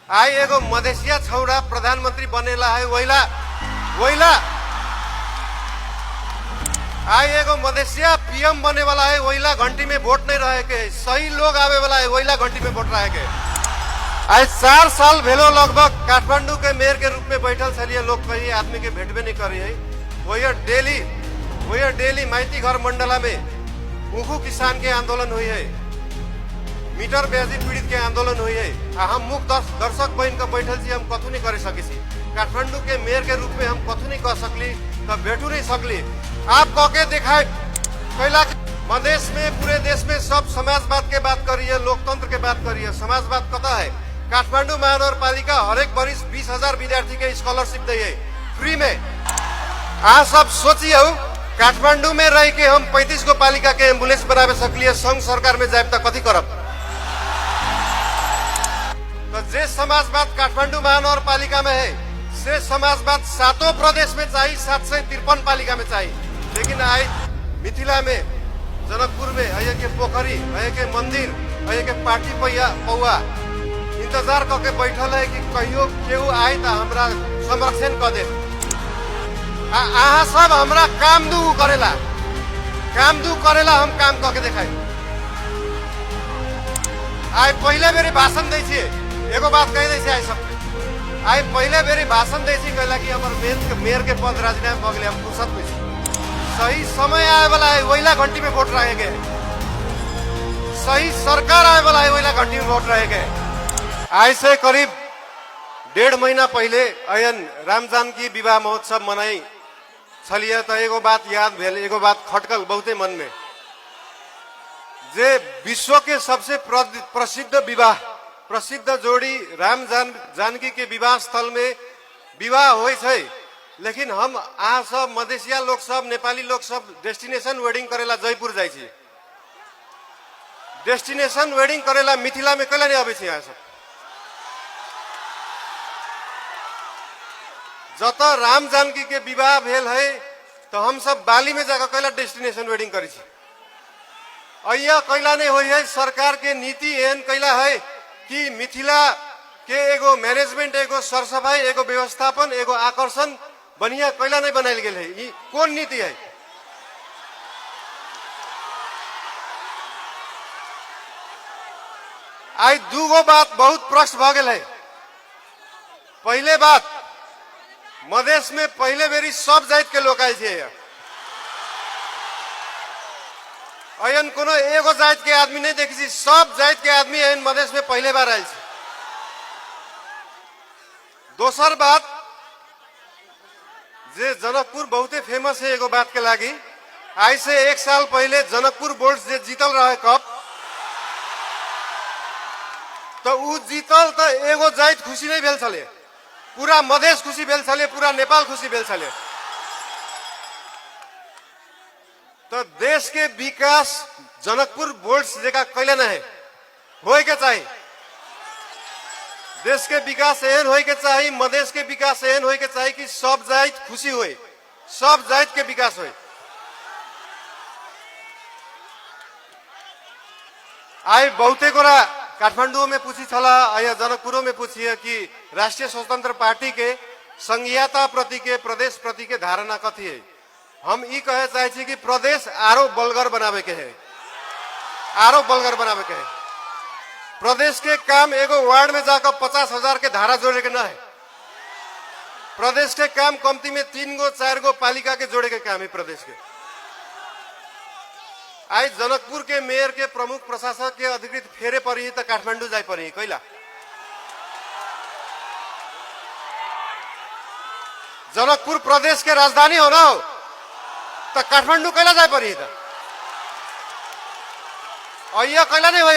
आइ एगो मधेसिया छौड़ा प्रधानमंत्री बनेला है, वहिला वहिला आइ एगो मधेसिया पीएम बने वाला है, वहिला घंटी में वोट नहीं रहे के, सही लोग आवे वाला है, वहिला घंटी में वोट रहे के। आइ 4 साल भेलो लगभग काठमांडू के मेयर के रूप में बैठल छलिए, लोग कहीं आदमी के भेटबे नहीं करी है। वही डेली माइती घर मंडला में उखू किसान के आंदोलन हुई है, मीटर ब्याजी पीड़ित के आंदोलन हुई है, आ हम मुख दर्शक बन के बैठल छी, हम कथू नहीं कर सके छी। काठमांडू के मेयर के रूप में हम कथू नहीं कह सकली, तो भेटू नहीं सकली। आप कह के दिखाए कैला मधेश में पूरे देश में सब समाजवाद के बात करिए, लोकतंत्र के बात करिए। समाजवाद कता है? काठमांडू महानगरपालिका हरेक बरिस 20,000 विद्यार्थी के स्कॉलरशिप दै है फ्री में। आ सब सोचियो काठमांडू में रह के हम 35 गो पालिका के एम्बुलेंस बनावे सकलिए, संघ सरकार में जाए तो कथी करब? तो जे समाजवाद काठमांडू महानगरपालिका में है से समाजवाद सातों प्रदेश में चाहिए, 753 पालिका में चाहिए। लेकिन आई मिथिला में, जनकपुर में अये के पोखरी, अये के मंदिर, अये के पार्टी पैया पौआ इंतजार करके बैठल है कि कहियो केहू आए तो हमरा संरक्षण कर दे। अहाँ सब हमरा काम दू करेला, काम दू करेला, हम काम करके देखाई। आइ पहले बेरी भाषण दै छियै, एगो बात कहि दै छियै आइ सबके, आइ पहले बेरी भाषण दै छी कहला कि हमर मेयर के पद राजीनामा भऽ गेलै, हम फुर्सत में छी। सही समय आए वाला है वहीला घंटी में वोट रहे के, सही सरकार आए वाला है वहीला घंटी में वोट रहे के। आइ से करीब 1.5 महीना पहले अयन राम जानकी विवाह महोत्सव मनाई छलिए, तो एगो बात याद भेल, एगो बात खटकल बहुते मन में, जे विश्व के सबसे प्रसिद्ध विवाह, प्रसिद्ध जोड़ी राम जानकी के विवाह स्थल में विवाह होइ छै, लेकिन हम अहाँ सब मधेसिया लोग सब, नेपाली लोग सब डेस्टिनेशन वेडिंग करेला जयपुर जाइ छी, डेस्टिनेशन वेडिंग करेला मिथिला में कैला नहीं अबै छी अहाँ सब? जत राम जानकी के विवाह भेल है तो हम सब बाली में जाकर कैला डेस्टिनेशन वेडिंग करै छी? अय्या कैला नहीं होइ है। सरकार के नीति एहन कैला है कि मिथिला के एगो मैनेजमेंट, एगो सरसफाई, एगो व्यवस्थापन, एगो आकर्षण बढ़िया कैला नहीं बनायल गेल है? ई कोन नीति है? आइ दूगो बात बहुत प्रश्न भ गेल है। पहले बात, मधेश में पहले बेरी सब जाति के लोग आयल छै, एहन कोनो एगो जाति के आदमी नहीं देखै छी, सब जाति के आदमी एहन मधेश में पहले बार आयल छै। दोसर बात, जे जनकपुर बहुते फेमस है एगो बात के लागी, आइ से 1 साल पहले जनकपुर बोल्ट्स जे जीतल रहे कप, तो उ जीतल तो एगो जाति खुशी नहीं भेल छलै, पूरा मधेश खुशी भेल छलै, पूरा नेपाल खुशी भेल छलै। तो देश के विकास जनकपुर बोल्ट्स जका कैले नहीं है, होए के चाही। देश के विकास एहन होए के चाही, मधेश के विकास एहन होए के चाही कि सब जाति खुशी होए, सब जाति के विकास होए। आइ बहुते गोरा काठमांडू में पूछी छला, या जनकपुरो में पूछिए कि राष्ट्रीय स्वतंत्र पार्टी के संघीयता प्रति के, प्रदेश प्रति के धारणा कथी है। हम ई कहे चाहे छी कि प्रदेश आरो बलगर बनावे के है, आरो बलगर बनावे के है। प्रदेश के काम एगो वार्ड में जाकर 50,000 के धारा जोड़े के न है। प्रदेश के काम कमती में 3 गो 4 गो पालिका के जोड़े के काम है प्रदेश के। आइ जनकपुर के मेयर के प्रमुख प्रशासक के अधिकृत फेरे पड़ी तो काठमांडू जाए पड़ी कैला? जनकपुर प्रदेश के राजधानी हो ना हो तो काठमांडू कैला जाए पड़ी त? अय्या कैला नहीं हो?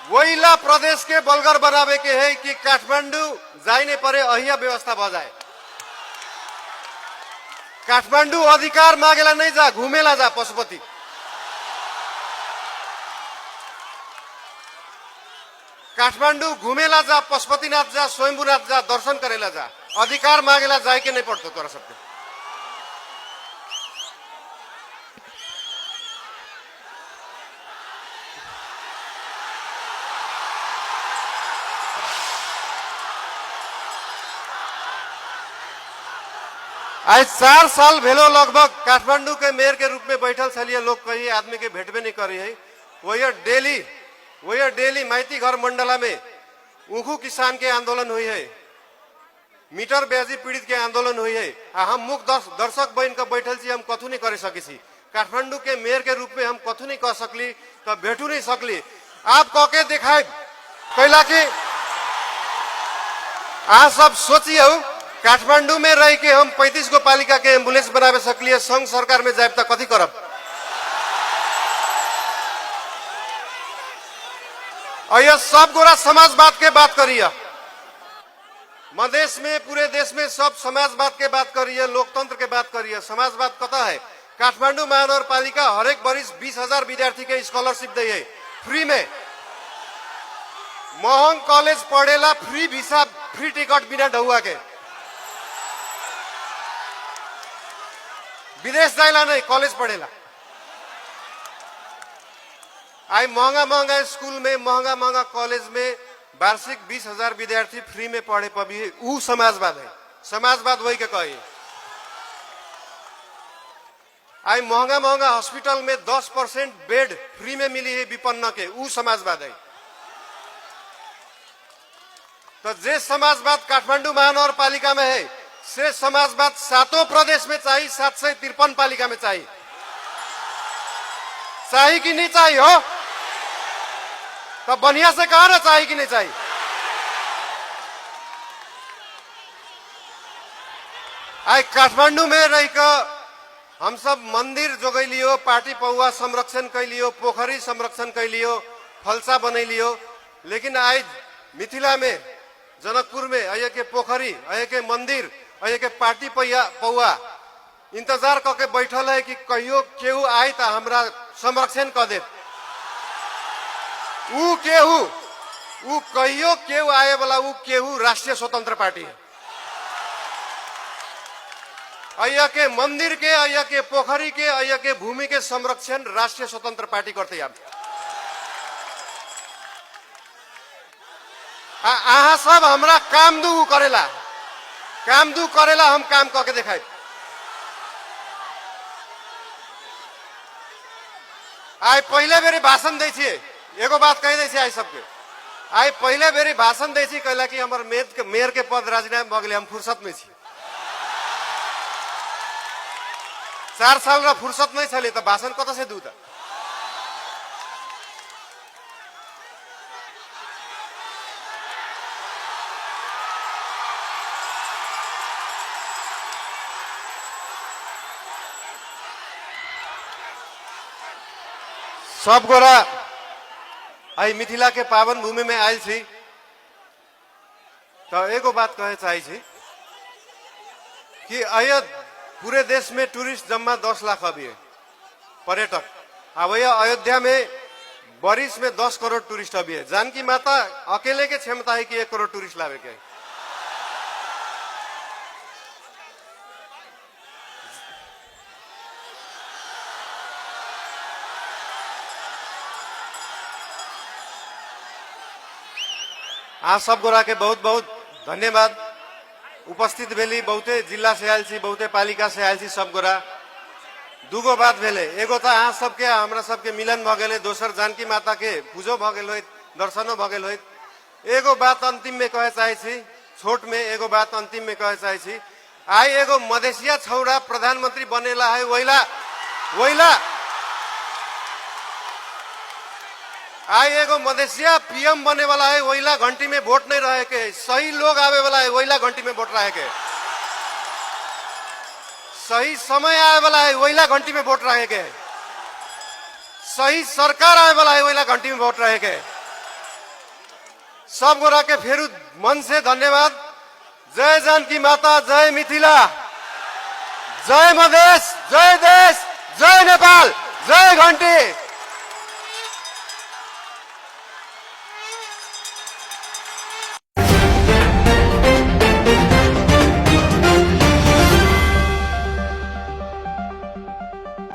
वहीला प्रदेश के बलगर बनावे के है कि काठमांडू जाए नहीं पड़े, अहिया व्यवस्था भ जाए। काठमांडू अधिकार मागेला नहीं जा, घूमेला जा पशुपति। काठमांडू घूमेला जा, पशुपतिनाथ जा, स्वयंभूनाथ जा, दर्शन करेला जा, अधिकार मागेला जाए के नहीं पड़तो तोरा सबके। आइ 4 साल भेलो लगभग काठमांडू के मेयर के रूप में बैठल छलिए। लोग कहीं आदमी के भेटबे नहीं करी है। वही डेली, वही डेली माइती घर मंडला में उखू किसान के आंदोलन हुई है, मीटर ब्याजी पीड़ित के आंदोलन हुई है आ हम मुख दर्शक बन के बैठल छी। हम कथू नहीं कर सकी छी। काठमांडू के मेयर के रूप में हम कथू नहीं कह सकली, तो भेटू नहीं सकली। आप कह के देखाए, कैला कि अहाँ सब सोचियौ, काठमांडू में रह के हम 35 गो पालिका के एम्बुलेंस बनावे सकलिए, संघ सरकार में जाए तो कथी करब? और यह सब गोरा समाजवाद के बात करिए। मधेश में, पूरे देश में सब समाजवाद के बात करिए, लोकतंत्र के बात करिए। समाजवाद कता है? काठमाडौँ महानगरपालिका हरेक बरिस 20,000 विद्यार्थी के स्कॉलरशिप दै है फ्री में। महंग कॉलेज पढ़ेला फ्री भिसा, फ्री टिकट, बिना ढौआ के। विदेश जाइला नहीं, कॉलेज पढ़ेला। आई महंगा महंगा स्कूल में, महंगा महंगा कॉलेज में वार्षिक 20,000 विद्यार्थी फ्री में पढ़े पबी। ऊ समाजवाद है। समाजवाद वही के कही। आई महंगा महंगा हॉस्पिटल में 10% बेड फ्री में मिली है विपन्न के, ऊ समाजवाद है। तो जे समाजवाद काठमाडौँ महानगरपालिका में है, से समाजवाद सातों प्रदेश में चाहिए, 753 पालिका में चाहिए। चाहिए कि नहीं चाहिए हो? तो बढ़िया से कहा ना, चाहिए कि नहीं चाहिए? आई काठमांडू में रह के हम सब मंदिर जोगैलियो, पार्टी पौवा संरक्षण कैलियो, पोखरी संरक्षण कैलियो, फलसा बनैलियो, लेकिन आई मिथिला में, जनकपुर में अय के पोखरी, अय के मंदिर, अय के पार्टी पैया पौवा इंतजार क के बैठल है कि कहियो केहू आए त हमरा संरक्षण क देत। ऊ केहू, ऊ कहियो केहू आए वाला, ऊ केहू राष्ट्रिय स्वतंत्र पार्टी है। अय्या के मंदिर के, अय्या के पोखरी के, अय्या के भूमि के संरक्षण राष्ट्रिय स्वतंत्र पार्टी करते। आब आ अहाँ सब हमरा काम दू करेला, काम दू करेला, हम काम कऽ के देखाइ। आइ पहिले बेरी भाषण दै छियै। एगो बात कहि दै छियै आइ सबके। आइ पहिले बेरी भाषण दै छी, कैला कि हमर मेयर के पद राजीनामा भऽ गेलै। हम फुर्सत में छी। 4 साल र फुर्सत नहीं छलै तऽ भाषण कतऽ से दू? तऽ सब गोरा आइ मिथिला के पावन भूमि में आयल छी, तऽ एगो बात कहे चाहै छी कि अय पूरे देश में टूरिस्ट जम्मा 10 लाख अभी है पर्यटक। अब यह अयोध्या में बरिस में 10 करोड़ टूरिस्ट अभी है। जानकी माता अकेले के क्षमता है कि 1 करोड़ टूरिस्ट लावे के। अहाँ सब गोरा के बहुत बहुत धन्यवाद। उपस्थित भेली, बहुते जिला से आयल छी, बहुते पालिका से आयल छी सब गोरा। दूगो बात भेलै। एगो तऽ अहाँ सबके आ हमरा सबके मिलन भऽ गेलै, दोसर जानकी माता के पूजो भऽ गेल होइत, दर्शनो भऽ गेल होइत। एगो बात अंतिम में कहे चाहै छी, छोट में एगो बात अंतिम में कहे चाहै छी। आइ एगो मधेसिया छौड़ा प्रधानमंत्री बनेला है, वैला वैला आइ एगो मधेसिया पीएम बने वाला है, वैला घंटी में वोट नहीं रहे के। सही लोग आवे वाला है, वैला घंटी में वोट रहे के। सही समय आए वाला है, वैला घंटी में वोट रहे के। सही सरकार आए वाला है, वैला घंटी में वोट रहे के। सब गोरा के फेरू मन से धन्यवाद। जय जानकी माता, जय मिथिला, जय मधेश, जय देश, जय नेपाल, जय घंटी।